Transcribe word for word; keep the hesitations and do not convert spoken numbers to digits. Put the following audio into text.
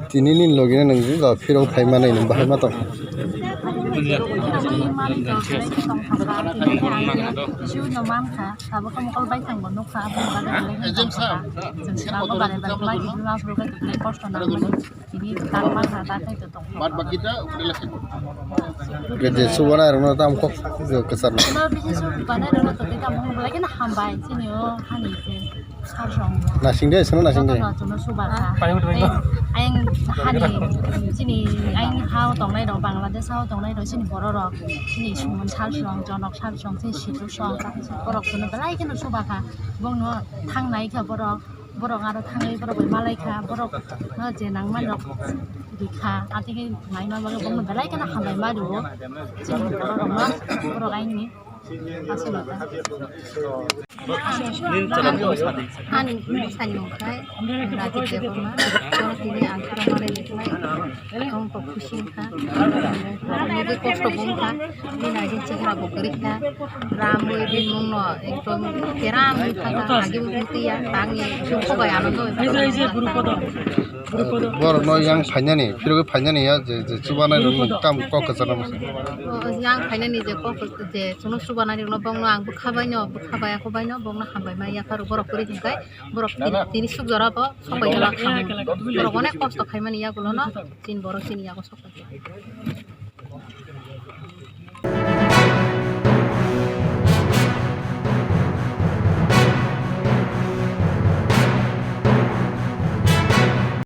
Tini ni logi na nang ga phirok phai mani nang bahai ma tong. Bad baki ta ukule khe. Gede subana rwno tam kok kwchar. Bisi subana rwno to tamo belai kheno hambai chini o hani khe. Nasing de, sono nasing de. Jotono jotono suba kha. Ayang hani, chini ayang hao tongnai rok, Bangladesh hao tongnai rok, chini borok rok, chini sumun sal song, jonok sal song, chini situ song, borok jotono belai kheno suba kha. Bongno thangnai kha borok, borok aro thangwi borok bai malai kha, borok no je nangmani rok rikha, atigi maima bagwi bongno belai kheno hambai ma rwo. Chini borok rok no, borok ayangni. Ani bwsani mung khe Rajiv Debbarma, bono tini ang kwrwngma rwkhlai, ang kok khusi wngkha, nugwi kosto bo wngkha, bini agini chehra bo kwrwi kha, ramwi bini mungno ekdom keram wngkha, agini mung twiya, tangni chwng kobai ano. Borokno yang phainani, phirogwi phainani ya, je, je chubanai rok tam kok kwchar. O, yang phainani je kok, je chwngno chubanai rokno bongno ang bwkha baino, bwkha bai ako baino, bongno hambai ma yapha rw borok kwrwi hwnkhe, borok tini, tini suk jora bo sok bai jala kha. Borok onek kosto khaimani yagulono, chini borok chini yago sok bai.